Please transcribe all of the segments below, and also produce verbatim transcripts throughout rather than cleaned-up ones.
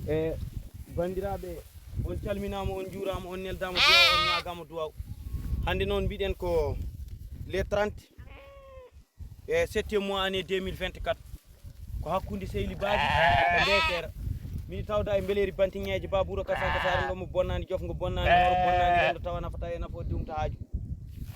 E banndiraaɓe, on calminaama, on njuuraama, on neldaama duwaaw, on ñaagaama duwaaw. Hannde noon mbiɗen ko le trente e septième mois année deux mille vingt-quatre. Ko hakkunde Seyli Baaji e Mbeekeera. Miɗi tawda e mbeleeri bantiŋŋeeje Babuura Kasan Kasaare ngo mo bonnaani jof ngo bonnaani hooro bonnaani rendo tawa nafata e nafoode umta haaju.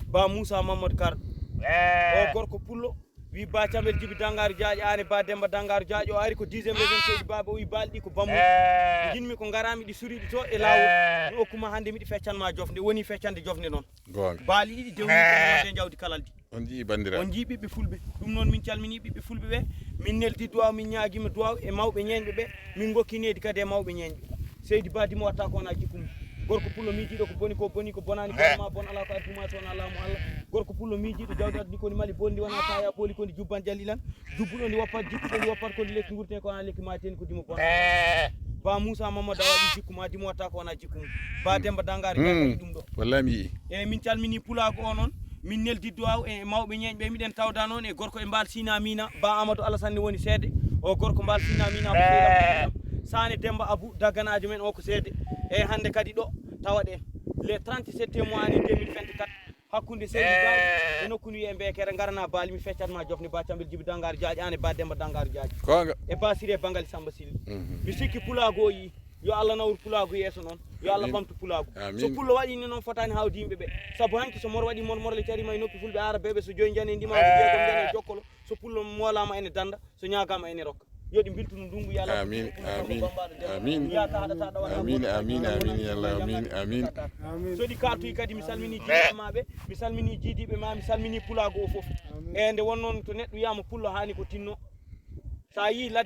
Ba Moussa Mamadou Kar. O gorko pullo. Wi ba Caɓel Jibi Dangaaru Jaaƴo, aan e ba Demba Dangaaru Jaaƴo. O ari ko dixième région Seydi Baaɓe, o wi baali ɗi ko bammuɗi. Jinmi ko ngaraami ɗi suriɗi to e laawol. Mi okkuma hannde miɗi feccanma jofde. Woni feccande jofde noon. Goonga. Baali ɗiɗi dewni ko wonde jawdi kalaldi. On njii banndiraaɓe. On njii ɓiɓɓe fulɓe. Ɗum noon min calminii ɓiɓɓe fulɓe ɓe. Min neldi duwaaw, min ñaagiima duwaaw e mawɓe ñeeñɓe ɓe. Min ngokki needi kadi e mawɓe ñeeñɓe. Seydi Ba Dimo watta ko wona jikku mum. Gorko pullo miijiiɗo ko boni ko boni ko bonaani ko ma bon alaa ko addi ma so wonaa laamu Allah. Gorko pullo miijiiɗo jawdi addi ko ndi mali bondi wonaa kaya booli ko ndi jubban jalilan. Jubbuɗo ndi woppat jikkuɗo ndi woppat ko ndi lekki ngurtee ko wonaa lekki maaytee ndi ko dimo bon. Ba Moussa Mamadou a waɗi jikku ma Dimo watta ko wonaa jikku mum. Ba Demba Dangaaru jaggaɗi ɗum ɗo. Wallahi mi yii. Eeyi min calminii pulaagu o noon. Min neldi duwaaw e mawɓe ñeeñɓe miɗen tawda noon e gorko e Mbaal Sina Mina, Ba Amadou Alassane ne woni seede. O gorko Mbaal Sina Mina ko Seydi Abdou Sané Demba Abou dagganaajo men o ko seede. E hannde kadi ɗo tawaɗen le trente-sept mois ni deux mille vingt-quatre hakkunde Seydi Baaji e nokku ndi e Mbeekeera ngarana baali mi feccat ma jofni Ba Caɓel Jibi Dangaaru Jaaƴo aan e Ba Demba Dangaaru Jaaƴo. Goonga. E Ba Siré Bangali Samba Sili. Mi sikki pulaagu o yii. Yo Allah nawru pulaagu yeeso noon. Yo Allah ɓamtu pulaagu. So pullo waɗi ni noon fotaani hawdi yimɓe ɓe. Sabu hanki so mor waɗi mor morle carima e noppi fulɓe aarabeeɓe so joyi njane ndima ko jeegom njane jokkolo. So pullo moolaama ene dannda, so ñaagaama ene rokka. Yo ɗi mbiltu no ndungu yo Allah. Amin, amin, amin. Yaaka haɗata ɗawana. Amin, amin, amin, ya Allah, amin, amin. So ɗi kartoyi kadi mi salmini jiidiiɓe ma ɓe, mi salmini jiidiiɓe ma, mi salmini pulaagu o fof. E nde won noon to neɗɗo wiyama pullo haani ko tinno. Sa yii ladde